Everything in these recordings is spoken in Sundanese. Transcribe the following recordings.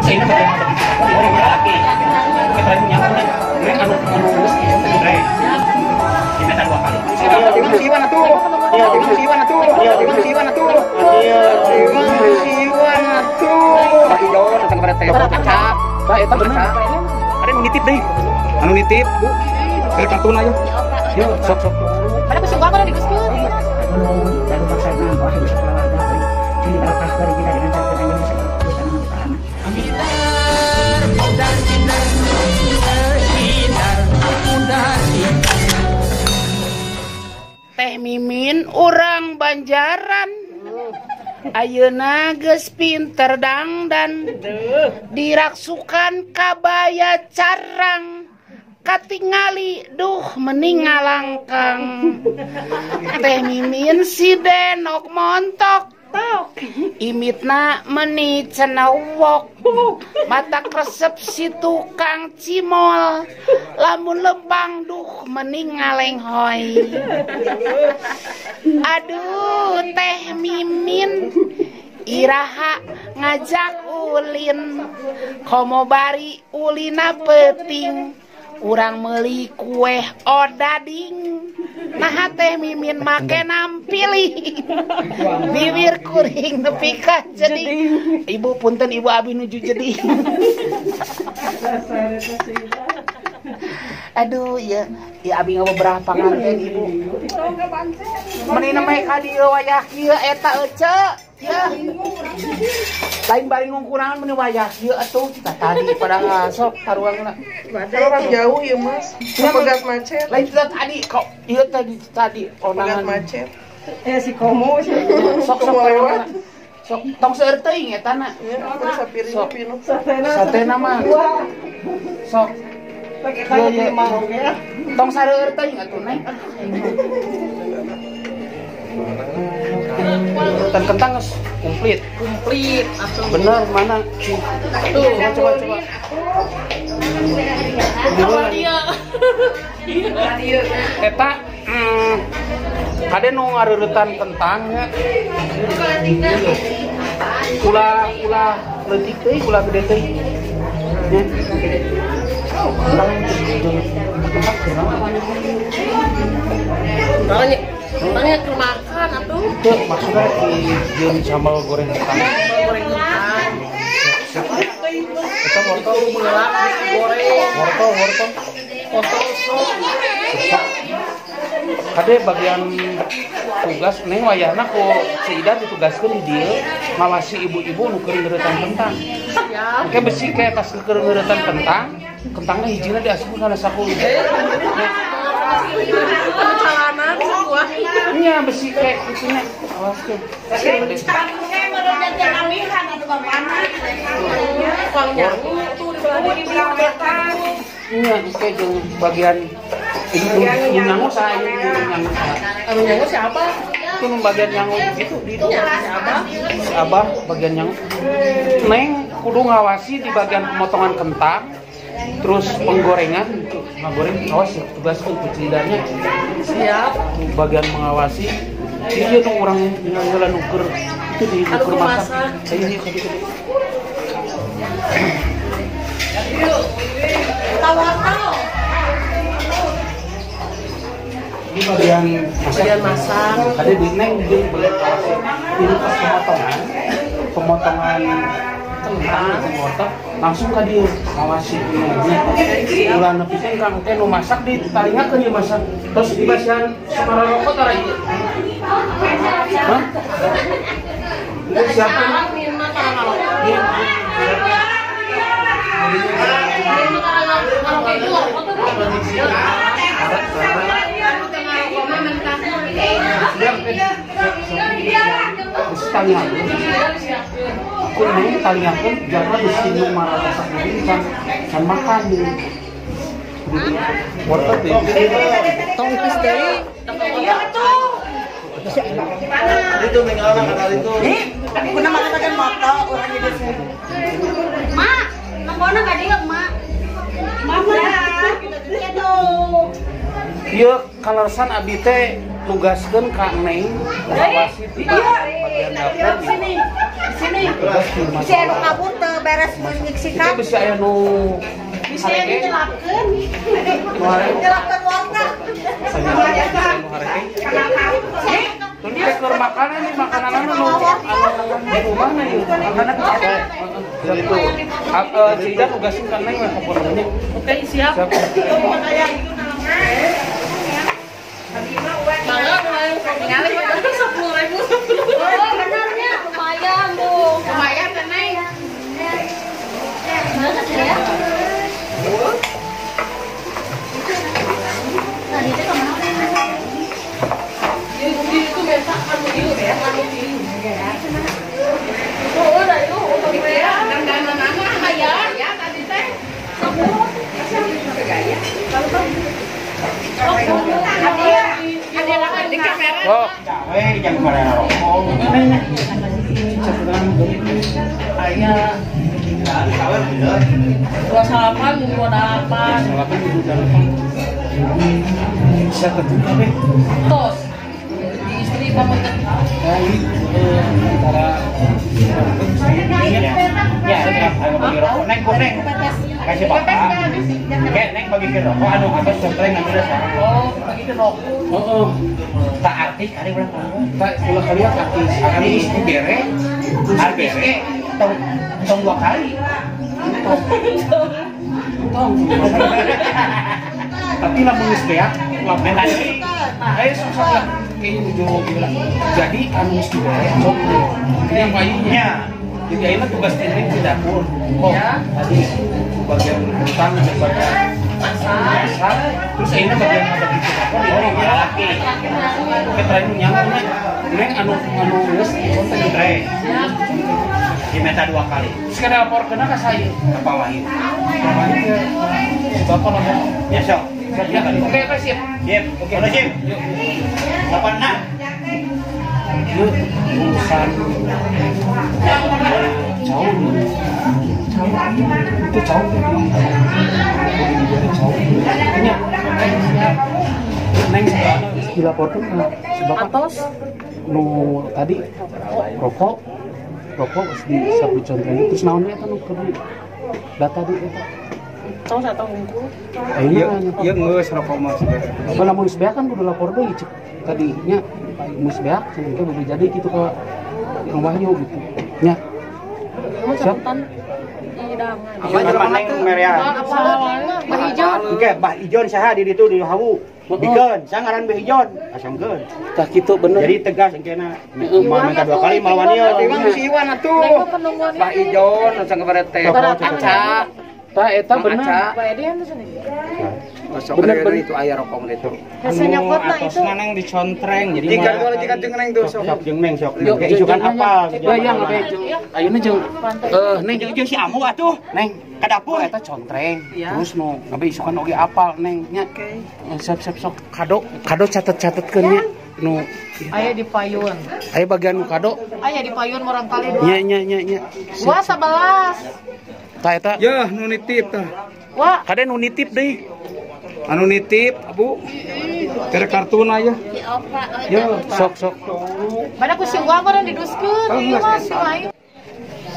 Ini laki. Kita nyaman. Neng anu anu geus ieu. Diminta 2 kali. Siwan atuh. Siwan atuh. Siwan atuh. Siwan atuh. Hijau tentang pada teh. Kecap. Bah eta bener. Ada nu nitip deui. Anu nitip, Bu. Ke kartun aja. Yo, sok sok. Ada pesuka apa diguskeun? Teh Mimin urang Banjaran, ayeuna geus pinter dangdan, diraksukan kabaya carang, katingali duh mending ngalangkang. Teh Mimin si denok montok, imitna meni cenawok, mata kresep si tukang cimol, lamun lempang duh mending ngalenghoy. Aduh Teh Mimin iraha ngajak ulin, komo bari ulina peuting, urang meuli kue odading. Nah Teh Mimin make nampili, bibir kuring nepi ka jeding. Ibu punten ibu abi nuju jeding. Aduh ya, ya abi ngabeberapa nganten ibu. Meni nemeh ka dieu wayah kieu eta ece. Ya. Lain bari ngungkurangan meni wayah kieu atuh kita tadi padahal sok taruangna. Orang jauh ya Mas. Pegat macet. Lain tadi kok ieu tadi onangan macet. Si komo sok sok lewat. Sok tong seueur teuing eta na. Sok satena mah. Sok iya, iya. Tong sareur teuing atuh neng. Kentang geus komplit. Komplit atuh. Bener mana? Tuh, coba coba. Eta kade nu ngareuretan kentang nya. Ulah ulah leutik teuing, ulah gede teuing. Nya. Orangnya makan atuh. Itu maksudnya di jeung sambal goreng kentang. Goreng kentang. Eta wortel meulak goreng. Wortel, wortel. Wortel sok. Kade bagian tugas neng wayahna ku Ceu Ida ditugaskeun di dieu ngawasi ibu-ibu nu keur ngeuretan kentang. Siap. Engke besi kayak tas keur ngeuretan kentang, kentangna hijina diasupkeun kana saku. Nya besi kayak itunya awas tuh. Nya kayak jeung bagian ini nyangu saha nyangu saha. Anu nyangu siapa? Itu bagian nyangu itu di itu. Siapa? Si Abah bagian nyangu. Neng kudu ngawasi di bagian pemotongan kentang, terus penggorengan itu ngagoreng awas ya tugaskeun ku Ceu Idanya. Siap. Bagian mengawasi. Ieu nu urang ninggal nuker itu di nuker masak. Ayo ieu kadi kadi. Ini bagian masak. Bagian masak. Ada di neng jeung boleh ini pas pemotongan kentang jeung wortel langsung ka dieu ngawasi nya. Ulah nepikeun ka engke nu masak di talingakeun ieu masak. Terus dibasihan samara rokok tara ieu. Hah? Itu siapa? Aku neng talingakeun jangan besi nu masak deui can makan deui. Wortel teh. Tong ipis deui. Itu ninggalna kana itu. Kuna makan bagian mata urang jadi sih. Mak, nembona ka dieu, Mak. Mama. Ieu kaleresan abi teh Nugaskeun ka Neng ngawasi di bagian dapur. Sini. Sini. Si anu kabur teu beres menyiksikan. Itu bisa aya nu bisa dicelapkeun. Dicelapkeun warna. Tuh ini keur makanan nih, makanan anu di rumah nih. Makanan capek. Itu. Cida nugasin ka Neng we kopornya. Oke, siap. Oh, benernya lumayan tuh. Lumayan kan, Neng? Banget ya. Nah, itu kemana? Itu biasa anu ieu ya, anu ieu. Oh, udah itu untuk ya, dandanan aya ya tadi teh. 10. Gaya. Ada di kamera. Oh, gawe jangan pada rokok. Aya. 28, 28. 28. Bisa ketuka deh. Tos. Di istri pameget. Antara ya, ayo bagi rokok. Neng, neng. Kasih bapak. Kayak neng bagi ke rokok anu atas contreng ngambil sareng. Oh, bagi ke rokok. Heeh. Tak artis kali ulah Tak ulah kali artis. Artis dibere. Artis ge tong tong dua kali. Tong. Tapi lamun geus beak, lamun deui. Ayo susah lah. Kayaknya ujung lah. Jadi anu geus dibere sok. Ini yang payunya. Jadi ayeuna tugas teknik di dapur. Kok tadi bagian utang dan bagian masak. Terus ayeuna bagian ngabagi ke dapur di orang laki. Oke, terakhir nyangka neng anu anu geus konten Tre. Dimeta dua kali. Terus kada lapor kena ka saya. Ke Pak Wahyu. Pak Wahyu ke Bapak lah. Ya sok. Ya, oke, oke, siap. Siap. Oke, udah siap. 86. Yuk, urusan jauh, jauh, itu jauh dari jauh. Ini, neng dilaporkan ke si bapak. Atos. Nu tadi rokok, rokok di sabu contreng. Terus naonnya itu nu keur data di eta. Tong satu bungkus. Iya, iya geus rokok mah sudah. Kalau lamun geus beak kan kudu lapor deui cek tadinya geus beak cenah ge kudu jadi gitu ke Kang Wahyu gitu. Nya. Siap. Apa jelema neng merean? Bah Ijon. Oke, Bah Ijon saha di ditu di Hawu. Bikeun, saha ngaran Bah Ijon? Asongkeun. Tah kitu bener. Jadi tegas engkena. Mau minta dua kali malawan ieu. Tapi mah si Iwan atuh. Bah Ijon sang kepada teh. Aca. Tah eta bener. Bener bener itu aya rokok itu. Rasanya kota itu. Atosna neng dicontreng jadi jika dua jika jeung neng tuh sok. Sok jeung neng sok. Kayak isukan apal. Bayang abe jeung ayeuna jeung neng jeung si Amu atuh. Neng ka dapur eta contreng. Terus nu abe isukan oge apal neng nya. Siap siap sok kado kado catet-catetkeun nya. Nu aya di payun. Aya bagian nu kado. Aya di payun murang kali dua. Nya nya nya nya. Wah 11. Tah eta. Yeuh nu nitip tah. Wah, kade nu nitip deui. Anu nitip, Bu. Tere kartuna ya. Yo, sok sok. Mana ku si Uwa meureun diduskeun ieu mah si Wahyu.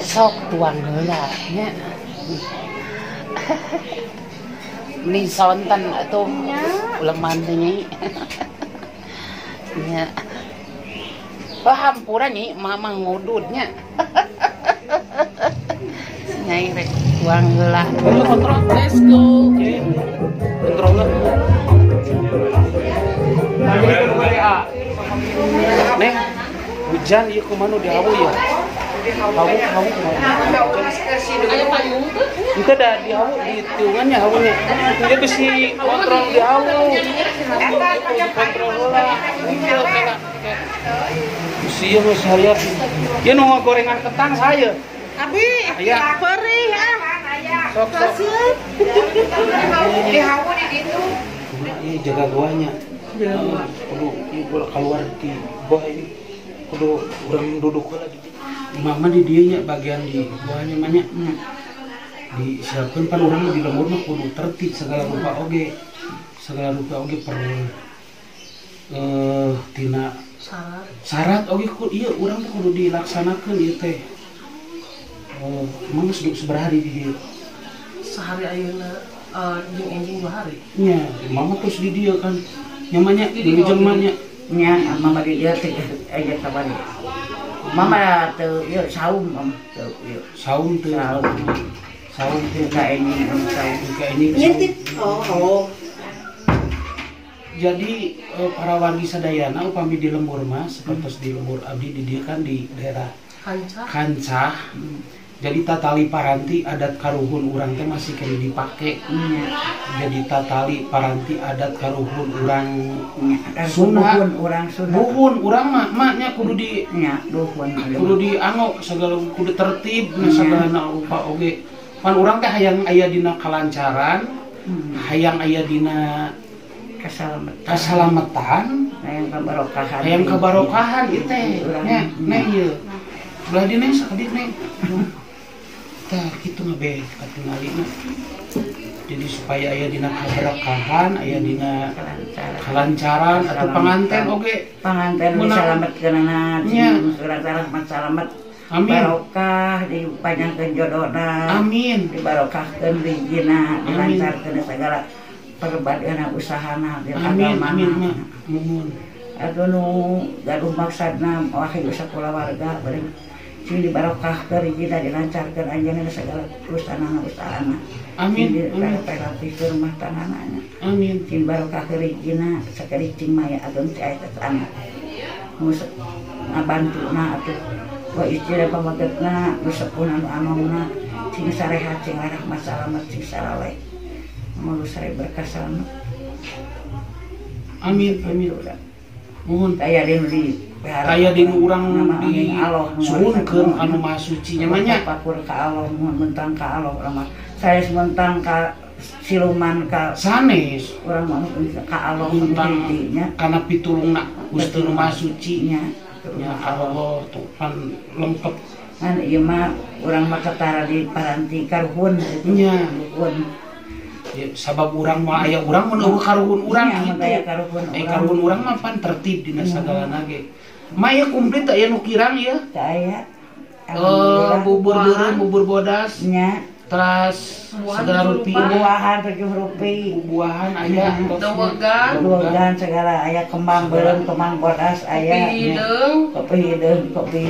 Sok tuang heula nya. Meni sonten atuh uleman teh nyai. Nya. Oh hampura nyi, mama ngudud nya. Nyai rek tuang heula. Ayo kontrol, let's go. Kontrolnya. Neng, hujan ieu kumaha nu dihawu ya? Hawu hawu kumaha? Aya payung teh. Itu da dihawu di tiungannya hawunya. Dia bisi kontrol dihawu. Kontrol heula. Ieu kena. Bisi ieu geus harian. Ieu nu gorengan kentang saya. Abi, Aya. perih ah. Sok sok. Di hawu di ditu. Iya jaga goanya. Kudu ieu keluar di goa ini. Kudu urang duduk heula di dieu. Mama di dieu nya bagian di goanya mah nya. Disiapkeun pan urang di lembur mah kudu tertib segala rupa oge. Segala rupa oge per Tina syarat oge ieu urang teh kudu dilaksanakeun ieu teh. Oh, emang geus sabaraha hari di dieu? Sehari ayeuna jeung enjing 2 hari. Nya, mama terus di dieu kan. Nyamanya di mah nya. Nya, mama di dieu teh aya kamari. Mama teu ieu saum teu ieu. Saum teu. Saum teu ka enjing saum ka enjing. Ngintip. Oh. Jadi para wargi sadayana upami di lembur mah sapertos di lembur abdi di dieu kan di daerah Kancah. Jadi tatali paranti adat karuhun urang teh masih kena dipake. Jadi tatali paranti adat karuhun urang Sunda, urang Sunda. Buhun urang mah maknya kudu di nya buhun kudu dianggo segala kudu tertib na sagalana rupa oge. Pan urang teh hayang aya dina kalancaran, hayang aya dina kasalamatan, hayang kabarokahan. Hayang kabarokahan ieu teh. Nya, neng ieu. Belah di neng sakedik neng. Tah kitu ngabe katingalina. Jadi supaya aya dina kaberkahan, aya dina kalancaran atau panganten oge. Panganten disalametkeunana, rahmat salamet. Amin. Barokah dipanjangkeun jodona. Amin. Dibarokahkeun rizkina, dilancarkeun sagala perbadeuna usahana, amin. Amin. Muhun. Aduh nu gaduh maksadna wahyu sakulawarga bari sing dibarokahkeun rizkina dilancarkeun anjeunna sagala urusanana usahana. Amin. Amin. Rumah tanggana. Amin. Sing barokah rizkina sakali cing maya ageng ci aya sana. Nu ngabantuna atuh wa istri pamagetna nu sepuhna nu anomna sing sarehat sing rahmat salamet sing saraleh. Mun sare berkah salamet. Amin. Amin. Mohon aya dinu di aya dinu urang di suhunkeun anu Maha Suci nya mah pakur ka Allah mun mentang ka Allah urang mah sanes mentang ka siluman ka sanes urang mah ka Allah mentang nya kana pitulungna Gusti nu Maha Suci nya nya Allah tuh pan lengkep kan ieu mah urang mah ketara di paranti karuhun nya karuhun. Ya, sabab urang mah aya urang mun eueuh karuhun urang kitu. Karuhun urang mah pan tertib dina sagalana ge. Mah ieu komplit aya nu kirang ieu? Teu aya. Bubur beureum, bubur bodas. Nya. Teras segala rupi. Buahan 7 rupi. Buahan aya. Dowegan segala aya kembang beureum, kembang bodas aya. Kopi hideung, kopi hideung, kopi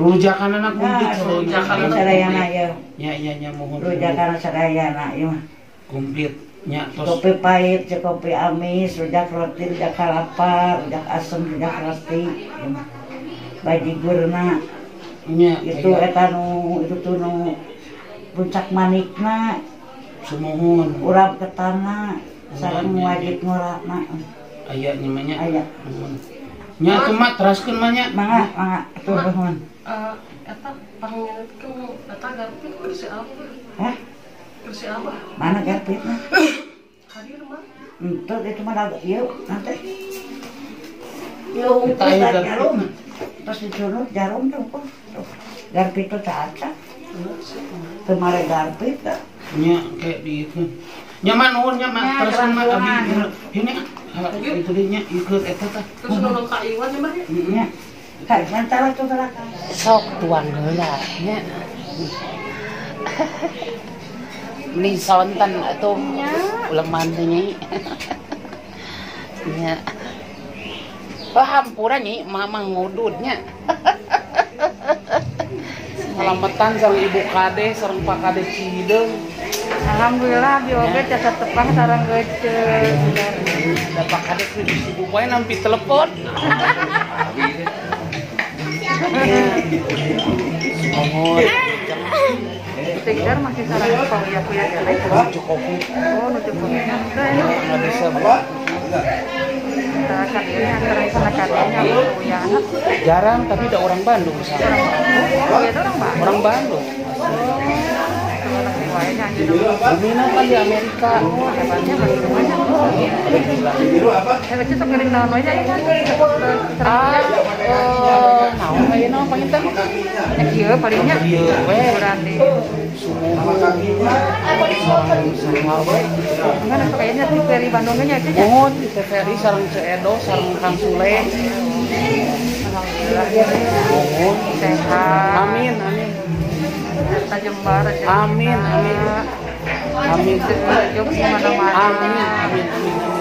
rujakanana komplit rujakanana sadayana ieu. Nya nya nya mohon. Rujakanana sadayana ieu mah. Komplit nya tos kopi pahit, kopi amis, rujak roti, rujak kelapa, rujak asem, rujak roti, bajigurna nya itu eta nu itu tuh nu puncak manikna sumuhun urap ketana sareng wajib ngorana aya nya mah nya aya nya atuh mah teraskeun mah nya mangga mangga atuh nuhun eta pangingetkeun eta garpit kursi apa? Hah? Kursi apa? Mana garpitna? Hadir mah. Entuh itu mah ieu nanti. Ieu jarum. Terus dicunut jarum tuh. Garpit teh caca. Teu mare garpit teh. Nya kayak di itu. Nya mah nuhun nya mah terus mah abi ini itu deui nya ikut eta teh. Terus nolong ka Iwan nya mah nya. Ka Iwan tara tuh belakang. Sok tuang heula nya. Meni sonten atuh uleman teh nyai. Nya. Oh hampura nyai, mama ngudud nya. Salametan sareng Ibu Kade sareng Pak Kade Cihideung. Alhamdulillah abi oge jasa tepang sareng geuceun. Da Pak Kade keur sibuk wae nampi telepon. Nuhun. Tinggal masih sareng pauya-puya elek. Nuju kopi. Oh, nuju kopi. Nggak bisa. Jarang, tapi ada orang Bandung sana. Oh, itu orang Bandung. Orang Bandung. Oh, Bumina ayeuna? Bumina kan di Amerika. Oh, hebatnya baru rumahnya. Hebatnya sok ngirim naon wae nya ieu. Ah, naon ayeuna panginten? Nya kieu palingnya. Ieu we. Berarti Sumuhun. Saha we. enggak sok kayaknya di TVRI Bandung nya nya. Mohon di TVRI sareng Ceu Edo sareng Kang Sule. Alhamdulillah. Mohon. Sehat. Amin, amin. Tajembar rezekina. Amin, amin. Amin. Job di mana-mana. Amin, amin, amin.